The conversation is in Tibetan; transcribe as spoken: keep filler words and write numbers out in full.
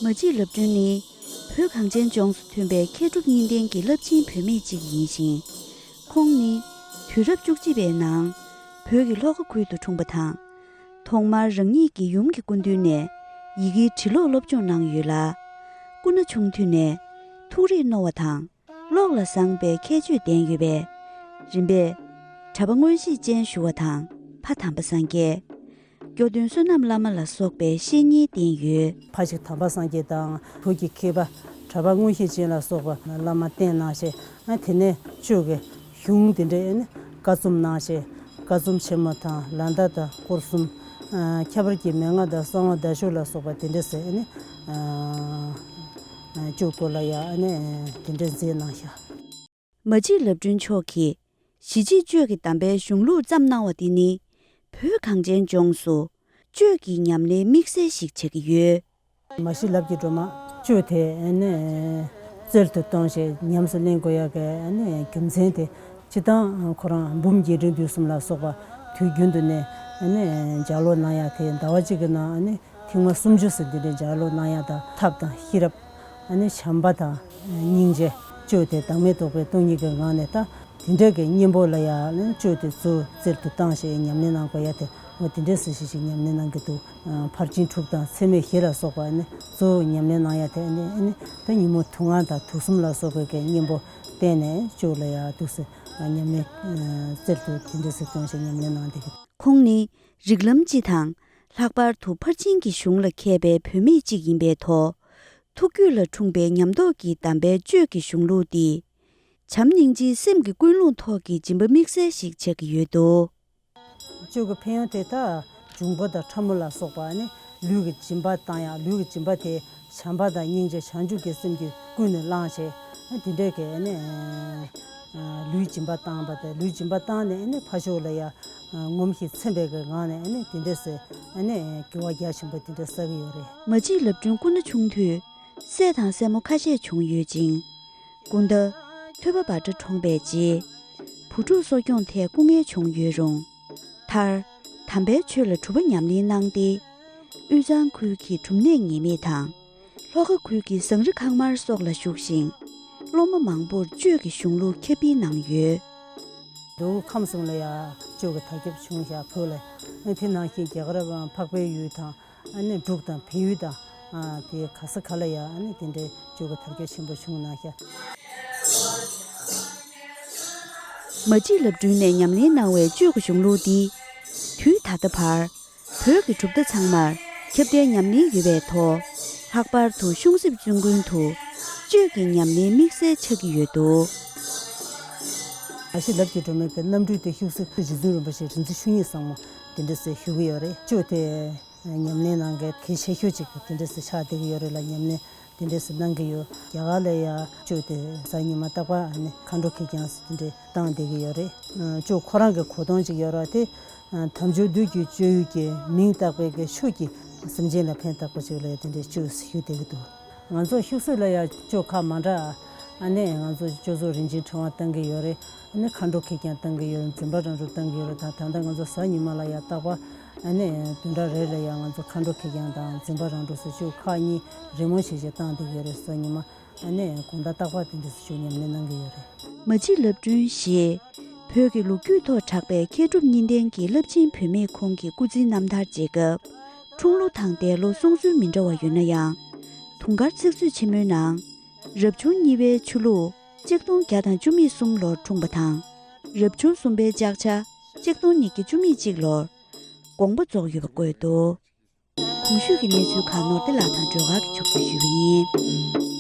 མ་གཅིག་ལབ་སྒྲོན་ནི་བོད་གངས་ཅན་ལྗོངས་སུ་ཐོན་པའི་མཁས་གྲུབ་གཉིས་ལྡན་གྱི་རླབས་ཆེན་བུད་མེད་ཅིག་ཡིན་ཞིང་། ཁོང་ནི་དུས་རབས་བཅུ་གཅིག་པའི་ནང་བོད་ཀྱི་ལྷོ་ཁ་ཁུལ་དུ་འཁྲུངས་པ་དང་། ཐོག་མར་རང་ཉིད་ཀྱི་ཡུམ་གྱི་སྐུ་མདུན་ནས་ཡི་གེའི་འབྲི་ཀློག་སློབ་སྦྱོང་གནང་ཡོད་ལ། སྐུ་ན་ཆུང་དུས་ནས་ཐུགས་རིག་རྣོ་བ་དང་། ཀློག་ལ་བཟང་པའི་ཁྱད་ཆོས་ལྡན་ཡོད་པས། རིམ་པས་གྲྭ་པ་མངོན་ཤེས་ཅན་ཞུ་བ་དང་ཕ་དམ་པ་སངས་རྒྱས། སྐྱོ་སྟོན་བསོད་ནམས་བླ་མ་ལ་སོགས་པའི་བཤེས་གཉེན་བསྟེན་ཡོད། ཕ་གཅིག་དམ་པ་སངས་རྒྱས་དང་བོད་ཀྱི་མཁས་པ་གྲྭ་པ་མངོན་ཤེས་ཅན་ལ་སོགས་པ་བླ་མ་བསྟེན་གནང་ཞེས། ཨ་དེ་ནས་ཆོས་ཀྱི་གཞུང་དེ་འདྲའི་ནི་བཀའ་རྩོམ་གནང་ཞེས། བཀའ་རྩོམ་ཆེན་མོ་དང་ལན་ད་དང་སྐོར་གསུམ། ཨ་ཁྱད་པར་གྱི་མན་ངག་དང་གསང་བ་བརྡ་ཤོག་ལ་སོགས་པ་དེ་འདྲ་ཟེར་ནི། ཨ་ཨ་ཆོས་སྐོར་ལ་ཡང་ནི་དེ་འདྲ་མཛད་གནང་ཤག་མ་གཅིག་ལབ་སྒྲོན་མཆོག་གིས་གཞིས་བྱེས་གཅོད་ཀྱི་གདམས་པའི་གཞུང་ལུགས་བརྩམས་གནང་བ་འདི་ནི་བོད་གངས་ཅན་ལྗོངས་སུ་གཅོད་ཀྱི་ཉམས་ལེན་དམིགས་བསལ་ཞིག་ཆགས་ཀྱི་ཡོད། མ་གཞི་ལབ་ཀྱི་སྒྲོལ་མ་གཅོད་དེ་ནི་རྩལ་དུ་གཏོང་ཞེས་ཉམས་སུ་ལེན་དགོས་ཡག་གི་ནི་རྒྱུ་མཚན་དེ། སྤྱིར་བཏང་ཁོ་རང་འབུམ་རྒྱས་འབྲིང་བསྡུས་གསུམ་ལ་སོགས་པ་དུས་རྒྱུན་དུ་ནི་ནི་ལྗགས་ཀློག་གནང་ཡག་དེ་ཟླ་བ་གཅིག་གི་ནང་ནི་ཐེངས་མ་སུམ་ཅུ་ཙམ་འདི་འདྲའི་ལྗགས་ཀློག་གནང་ཡག་དང་ཐབས་དང་ཤེས་རབ། ཨ་ནི་བྱམས་པ་དང་སྙིང་རྗེ། གཅོད་དེ་བདག་མེད་རྟོགས་པའི་སྟོང་ཉིད་ཀྱི་ངང་ནས་ད་དེ་འདྲ་གི་གཉེན་པོ་ལ་ཡང་ནི་གཅོད་དེ་གཙོ་བོ་རྩལ་དུ་བཏང་ཞེས་ཉམས་ལེན་གནང་དགོས་ཡ་དེ་འོ་དེ་འདྲའི་སྲིད་ཞི་ཞིག་ཉམས་ལེན་གནང་གི་འདུག་ཕར་ཕྱིན་དྲུག་དང་ཚད་མེད་བཞི་ལ་སོགས་པ་ནི་གཙོ་བོ་ཉམས་ལེན་གནང་ཡ་དེ་ནི་ནི་ད་ཉིན་མོ་དུག་ལྔ་དང་དུག་གསུམ་ལ་སོགས་པའི་གི་གཉེན་པོ་བསྟེན་ནས་གཅོད་ལ་ཡང་འདུག་སེ་ཉམས་ལེན་རྩལ་དུ་དེ་འདྲ་སེ་བཏང་ཞེས་ཉམས་ལེན་གནང་བསྡད་ཀྱི་འདུག་ཁོང་ནི་རིགས་ལམ་སྤྱི་དང་ལྷག་པར་དུ་ཕར་ཕྱིན་གྱི་གཞུང་ལ་མཁས་པའི་བུད་མེད་ཅིག་ཡིན་པའི་ཐོག་ཐུགས་རྒྱུད་ལ་འཁྲུངས་པའི་ཉམས་རྟོགས་ཀྱི་གདམས་པའི་གཅོད་ཀྱི་གཞུང་ལུགས་འདི། བྱམས་སྙིང་རྗེའི་སེམས་ཀྱི་ཀུན་སློང་ཐོག་གི་སྦྱིན་པ་དམིགས་བསལ་ཞིག་ཆགས་ཀྱི་ཡོད་འདུག་གཅོད་ཀྱི་ཕན་ཡོན་དེ་དག་འབྱུང་པོ་དང་ཕྲ་མོ་ལ་སོགས་པ་ནི་ལུས་ཀྱི་སྦྱིན་པ་བཏང་ཡག་ལུས་ཀྱི་སྦྱིན་པ་དེ་བྱམས་པ་དང་སྙིང་རྗེ་བྱང་ཆུབ་ཀྱི་སེམས་ཀྱིས་ཀུན་ནས་བསླངས་བྱས་དེ་འདྲའི་གི་ནི་ལུས་སྦྱིན་པ་བཏང་བ་དང་ལུས་སྦྱིན་པ་བཏང་ནས་ནི་ཕར་ཕྱོགས་ལ་ཡང་ངོམས་ཤིང་ཚིམ་པའི་གི་ངང་ནས་ནི་དེ་འདྲ་སེ་ནི་དགེ་བ་རྒྱ་ཆེན་པོ་དེ་འདྲ་བསགས་ཀྱི་ཡོད་རེད། མ་གཅིག་ལབ་སྒྲོན་སྐུ་ན་ཆུང་དུས་སྲས་དང་སྲས་མོ་ཁ་ཤས་བྱུང་ཡོད་ཅིང་། དགུང་ཟླ་ཐོས་པ་བྷ་དྲ་འཁྲུངས་པའི་རྗེས། བུ་ཕྲུག་གསོ་སྐྱོང་ཐད་སྐུ་ངལ་བྱུང་ཡོད་རུང་། མཐར། དམ་པའི་ཆོས་ལ་གྲུབ་པ་ཉམས་ལེན་གནང་སྟེ། དབུས་གཙང་ཁུལ་གྱི་སྒྲུབ་གནས་ངེས་མེད་དང་། ལྷོ་ཁ་ཁུལ་གྱི་ཟངས་རི་ཁང་དམར་སོགས་ལ་བཞུགས་ཤིང་། སློབ་མ་མང་པོར་གཅོད་ཀྱི་གཞུང་ལུགས་ཁྱབ་སྤེལ་གནང་ཡོད། མདོ་དབུས་ཁམས་གསུམ་ལ་ཡང་གཅོད་ཀྱི་དར་ཁྱབ་བྱུང་ཞེས་བོད་ལ། དེ་ནང་བཞིན་རྒྱ་གར་འཕགས་པའི་ཡུལ་དང་། ཨ་ནི་འབྲུག་དང་བལ་ཡུལ་དང་། ཨ་དེ་ག་ས་ག་ལ་ཡང་ཨ་ནི་དེ་འདྲའི་གཅོད་ཀྱི་དར་ཁྱབ་ཆེན་པོ་བྱུང་གནང་ཤག་མ་གཅིག་ལབ་སྒྲོན་ནས་ཉམས་ལེན་གནང་བའི་གཅོད་ཀྱི་གཞུང་ལུགས་འདི། དུས་ད་ལྟ་བར། བོད་ཀྱི་གྲུབ་མཐའ་ཚང་མར་ཁྱབ་གདལ་ཉམས་ལེན་ཡོད་པའི་ཐོག་ལྷག་པར་དུ་གཤོང་གསེབ་བཙུན་དགོན་དུ་གཅོད་ཀྱི་ཉམས་ལེན་དམིགས་བསལ་ཆགས་ཀྱི་ཡོད་འདུག་མ་གཞི་ལབ་ཀྱི་སྒྲོན་མེ་གི་རྣམ་སྤྲུལ་དེ་ཤུག་སེ་རྗེ་བཙུན་རིན་པོ་ཆེ་རིག་འཛིན་ཆོས་ཉིད་བཟང་མོ་དེ་འདྲ་སེ་ཞུ་གི་ཡོད་རེད། གཅོད་དེ། ཉམས་ལེན་གནང་མཁན་གལ་ཆེ་ཤོས་ཅིག་དེ་འདྲ་སེ་ཆགས་བསྡད་ཀྱི་ཡོད་རེད་ལ། ཉམས་ལེན་དེ་འདྲ་སེ་གནང་གི་ཡོད། རྒྱ་གར་ལ་ཡང་གཅོད་དེ་གཟའ་ཉི་མ་རྟག་པར་ཨ་ནི་མཁའ་འགྲོ་ཁེར་རྐྱང་སེ་དེ་འདྲ་བཏང་བསྡད་ཀྱི་ཡོད་རེད། གཅོད་ཁོ་རང་གི་གོ་དོན་ཅིག་ཡོད་རེད་དེ། དལ་འབྱོར་བདུད་ཀྱི་སྤྱོད་ཡུལ་གྱི་མིང་བཏགས་པའི་གི་ཆོས་ཀྱིས་སེམས་ཅན་ལ་ཕན་བཏགས་པ་ཅིག་ལ་དེ་འདྲའི་གཅོད་སེ་ཞུ་བསྡད་ཀྱི་འདུག་ང་ཚོ་ཤུག་སེ་ལ་ཡང་གཅོད་ཁག་མ་འདྲ། ཨ་ནི་ང་ཚོ་གཅོད་ཚོགས་རིན་ཆེན་ཕྲེང་བ་བཏང་གི་ཡོད་རེད། ཨ་ནི་མཁའ་འགྲོ་ཁེར་རྐྱང་བཏང་གི་ཡོད་རེད། འཛིན་པ་རང་གྲོལ་བཏང་གི་ཡོད་རེད། ད་ད་ལྟ་ང་ཚོ་གཟའ་ཉི་མ་ལ་ཡང་རྟག་པར་ཨ་ནི་བདུན་ཕྲག་རེ་ལ་ཡང་ང་ཚོ་མཁའ་འགྲོ་ཁེར་རྐྱང་དང་འཛིན་པ་རང་གྲོལ་སེ་གཅོད་ཁག་གཉིས་རེས་མོས་བྱས་བྱས་བཏང་བསྡད་ཀྱི་ཡོད་རེད། གཟའ་ཉི་མ་ཨ་ནི་དགོང་དག་རྟག་པར་དེ་འདྲ་སེ་གཅོད་ཉམས་ལེན་གནང་གི་ཡོད་རེད། མ་གཅིག་ལབ་སྒྲོན་ཞེས་བོད་ཀྱི་ལོ་རྒྱུས་ཐོག་གྲགས་པའི་མཁས་གྲུབ་གཉིས་ལྡན་གྱི་རླབས་ཆེན་བུད་མེད་ཁོང་གི་སྐུ་ཚེའི་རྣམ་ཐར་མཇལ་སྐབས། འཁྲུངས་ལོ་དང་འདས་ལོ་སོང་ཚུལ་མི་འདྲ་བ་ཡོད་ན་ཡང་། དུང་དཀར་ཚིག་མཛོད་ཆེན་མོའི་ནང་། རབ་བྱུང་གཉིས་པའི་ཆུ་ལུག་གཅིག་སྟོང་བརྒྱ་དང་བཅུ་མེད་གསུམ་ལོར་འཁྲུངས་པ་དང་། རབ་བྱུང་གསུམ་པའི་ལྕགས་བྱ་གཅིག་སྟོང་ཉིས་བརྒྱ་བཅུ་མེད་གཅིག་ལོར་དགོངས་པ་རྫོགས་ཡོད་པ་བཀོད་འདུག་གོང་ཞུས་ཀྱི་གནས་ཚུལ་ཁག་ནོར་བདེ་ལགས་དང་སྒྲོལ་དཀར་གྱིས་ཕྱོགས་བསྡུས་ཞུས་པ་ཡིན།